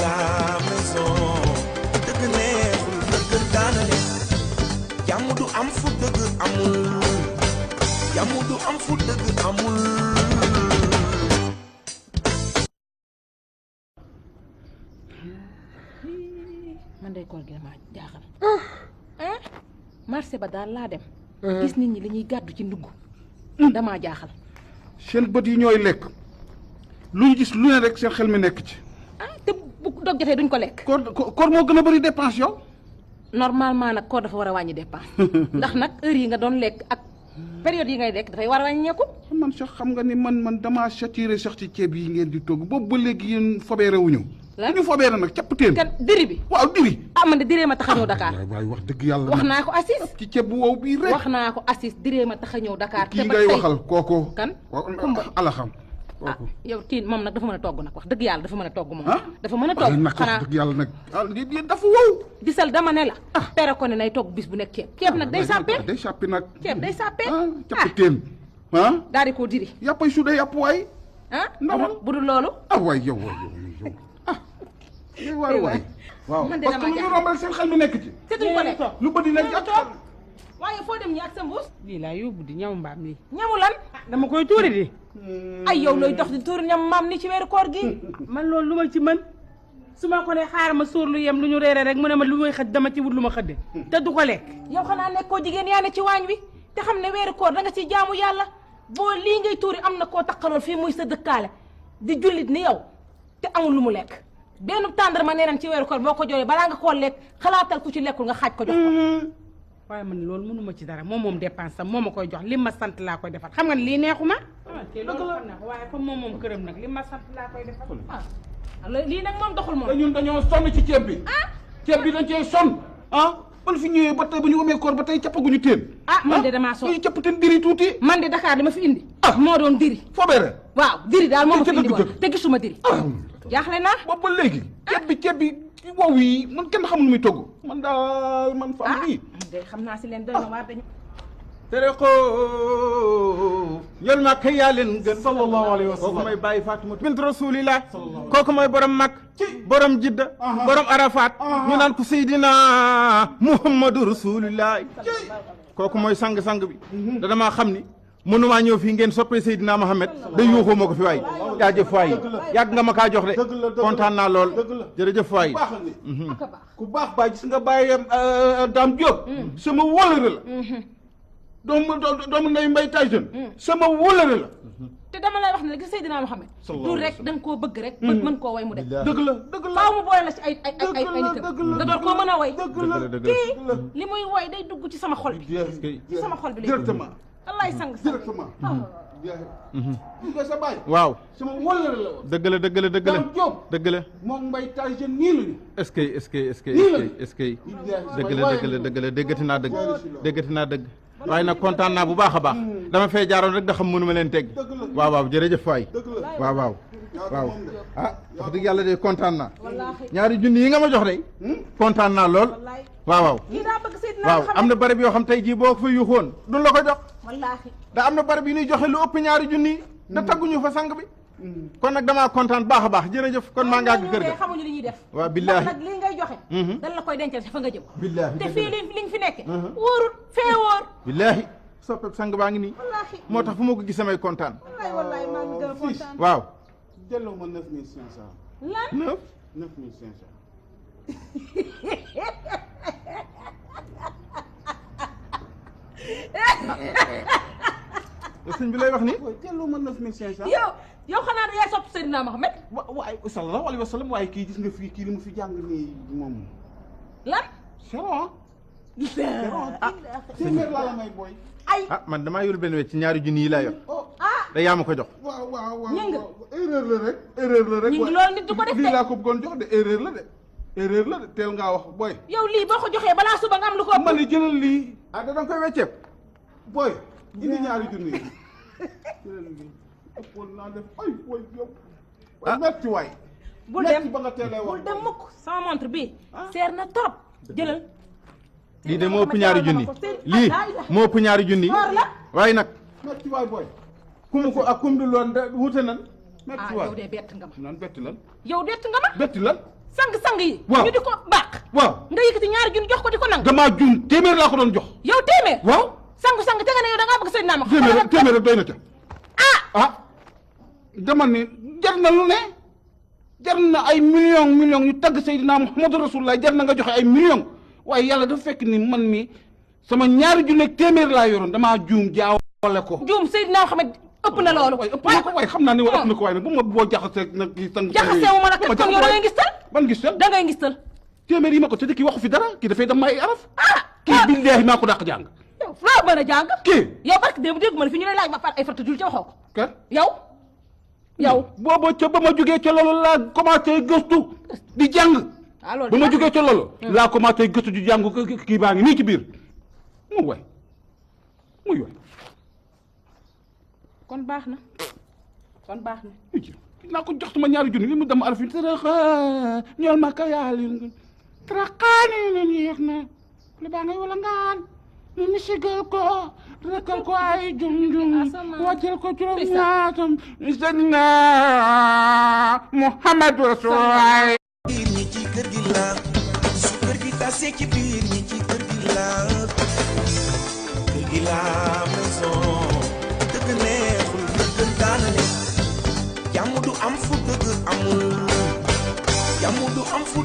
la maison dëgg neexul dëgg daanale jàmm du am fu dëgg amul jàmm du am fu dëgg amul. man day koor gi dama jaaxal marché ba daal laa dem gis nit ñi li ñuy gàddu ci ndugg damaa jaaxal seen bët yi ñooy lekk lu ñu gis lu ne rek seen xel mi nekk ci. te bu dog jotee duñ ko lekk. koor moo gën a bëri dépense yow. normalement nag koor dafa war a wàññi dépense ndax nag heure yi nga doon lekk ak période yi ngay lekk dafay war a wàññeeku. man sax xam nga ni man damaa saturé sax ci ceeb yi ngeen di togg boobu ba léegi yéen fobeere wuñu. lan ñu fobeere nag capp teen. kan diri bi. waaw diri. man de diree ma tax a ñëw Dakar. waaye wax dëgg yàlla. wax naa ko Assis. ci ceeb bu wow bii rek. wax naa ko Assis diree ma tax a ñëw Dakar. kii ngay waxal kooku. kan Kumba alaxam. yow tiin moom nag dafa mën a togg nag wax dëgg yàlla dafa mën a togg moom. dafa mën a togg xanaa wax dëgg yàlla nag. dafa wow. gisal dama ne la. tere ko ne nay togg bis bu nekk ceeb. ceeb nag day sàppee. day sàppi nag. ceeb day sàppee. capp teen. daal di koo diri. yàppay suudee yàpp waay. ndawal bu dul loolu. waay yow waay. waaw man de parce que lu ñu rombal seen xel mi nekk ci. te duñ ko lekk lu bëri nag toog waaye foo dem ñi ak sa mbuus. lii laa yóbbu di ñaw mbaam nii. ñamu lan. dama koy tuuri di. ay yow looy dox di tuuri ñam maam ni ci weeru koor gi. man loolu lu ma ci mën su ma ko ne xaaral ma sóor lu yem lu ñu reere rek mu ne ma lu may xëdd dama ci wut lu ma xëdde te du ko lekk. yow xanaa nekkoo jigéen yaa ne ci waañ wi te xam ne weeru koor da nga ciy jaamu yàlla boo lii ngay tuuri am na koo takkaloon fii muy sa dëkkaale di jullit ni yow te amul lu mu lekk benn tàndarma nee nañ ci weeru koor boo ko jooyee balaa nga koo lekk xalaatal ku ci lekkul nga xaaj ko jox ko. waaye man loolu mënuma ci dara moom dépense am moo ma koy jox li ma sant laa koy defal xam nga ne lii neexu ma. loolu xam naa ko waaye comme moom këram nag li ma sant laa koy defal. lii nag moom doxul moom. te ñun dañoo sonn ci ceeb bi. ceeb bi dañ cee sonn. ban fi ñëwee ba tey bu ñu amee koor ba tey cappaguñu teen. man de damaa sonn ñu capp teen diri tuuti. man de Dakar dama fi indi. moo doon diri. fobeere. waaw diri daal moo ma fi indi woon te gisuma diri. jaaxle naa. ba léegi. ceeb bi wow yi man kenn xamul nu muy togg. man daal man fa am lii. de xam naa si leen doy na waar dañu. tere ko ñol ma kay yaa leen gën sallallahu alayhi wa sallam kooku mooy bàyyi Fatima bint rasulillah kooku mooy borom mag borom jidda borom arafat ñu naan ko seydina muhammadu rasulillah kooku mooy sang-sang bi da damaa xam ni mënumaa ñëw fii ngeen soppee seydina Muhammad da yuuxoo ma ko fi waay jaajëf waay yàgg nga ma kaa jox de kontaan naa lool jërëjëf waay ku baax baay gis nga bàyyam Dame Diop sama wóolare la doomu nday Mbaye Tyson sama wóolare la te dama lay wax ne gis Seydina Muhammad du rek da nga koo bëgg rek mën koo way mu def dëgg la faaw mu boole la ci ay nitam nga door koo mën a way kii li muy way day dugg ci sama xol bi ci sama xol bi lay directement wallaay sang directement nga sa baay waaw sama wóolare la woon dëgg la Dame Diop dëgg la moom Mbaye Tyson nii la ñu est-ce que dëgg la déggati naa dëgg waaye nag kontaan naa bu baax a baax dama fay jaaroon rek da xam mënu ma leen teg waaw jërëjëf waay waaw wax dëgg yàlla de kontaan naa ñaari junni yi nga ma jox de kontaan naa lool waaw am na barab yoo xam tey jii boo ko fa yuuxoon duñ la ko jox da am na barab yi ñuy joxe lu ëpp ñaari junni da tagguñu fa sang bi kon nag damaa kontaan baax a baax jërëjëf kon maa ngi àgg kër ga xamuñu li ñuy def waaw billaahi nag lii ngay joxe dañ la koy dencal fa nga jëm billaahi te fii liñ fi nekke wóorul fee wóor billaahi soppeb sang baa ngi nii moo tax fu ma ko gis samay kontaan wallaay maa ngi gën a kontaan waaw delloo ma 9500 lan 9500 sëñ bi lay wax ni delloo ma 9500 yow xanaa da yaay sopp Seydina Mohamed waaye sallallahu alayhi wa sallam waaye kii gis nga fii kii li mu fi jàng nii moom lan téeméer laa la may booy man damaa yor benn wecc ci ñaari junni yi laa yor da yaa ma ko jox waaw ñëng erreur la rek ñëng loolu nit du ko def lii laa ko bëggoon jox de erreur la de teel ngaa wax booy yow lii boo ko joxee balaa suba nga am lu ko ma ne jëlal lii da danga koy wecceeb booy indi ñaari junni yi jëlal lii ëppoon naa def ay booy yow metti waay bul dem ba nga teelee wax bul dem mukk sama montre bi seer na trop jëlal lii de moo ëpp ñaari junni lii moo ëpp ñaari junni waaye nag metti waay booy kum ko ak kum du loon wute nan metti waay yow de bett nga ma naan betti lan yow bett nga ma betti lan sang yi. waaw ñu di ko baax. waaw nga yëkkati ñaari junni jox ko di ko nangu. damaa juum téeméer laa ko doon jox. yow téeméer. waaw sang te nga ne yow da ngaa bëgg Seydina ma. téeméer rek doy na ca. dama ni jar na lu ne jar na ay millions ñu tagg Seydina Muhammadu Rasulullah jar na nga joxe ay millions waaye yàlla dafa fekk ni man mi sama ñaari junni ak téeméer laa yoroon damaa juum jaawale ko. juum Seydina Muhammad ëpp na loolu. waaye ëpp na ko waaye xam naa ne ëpp na ko waaye nag bu ma boo jaxasee nag kii sang. jaxasee wu ma nag kon yow da ngay ngistal. ban ngistal da ngay ngistal. téeméer yi ma ko te kii waxu fi dara kii dafay dem may araf. kii billaahi maa ko dàq jàng. yow loo mën a jàng. kii yow parce que dégg ma ne fi ñu lay laaj ma par ay farata jul ci waxoo ko. kan yow. booba ca ba ma jógee ca loolu laa commencé gëstu di jàng. ba ma jógee ca loolu. laa commencé gëstu di jàng kii baa ngi nii ci biir muy way. kon baax na. naa ko jox sama ñaari junni li mu dem alfi taraxa ñool ma ka yaali taraxaani nen yéex na li baa ngay wala ngaan ñu ni sigal ko rekkal ko ay jum wàccel ko juróom ñaatam Seydina Muhammadu Rasulullah ñi ci kër gi la su kër gi tasee ci biir ñi ci kër gi la maison dëgg neexul dëgg daanale jàmm du am fu dëgg amul jàmm du am fu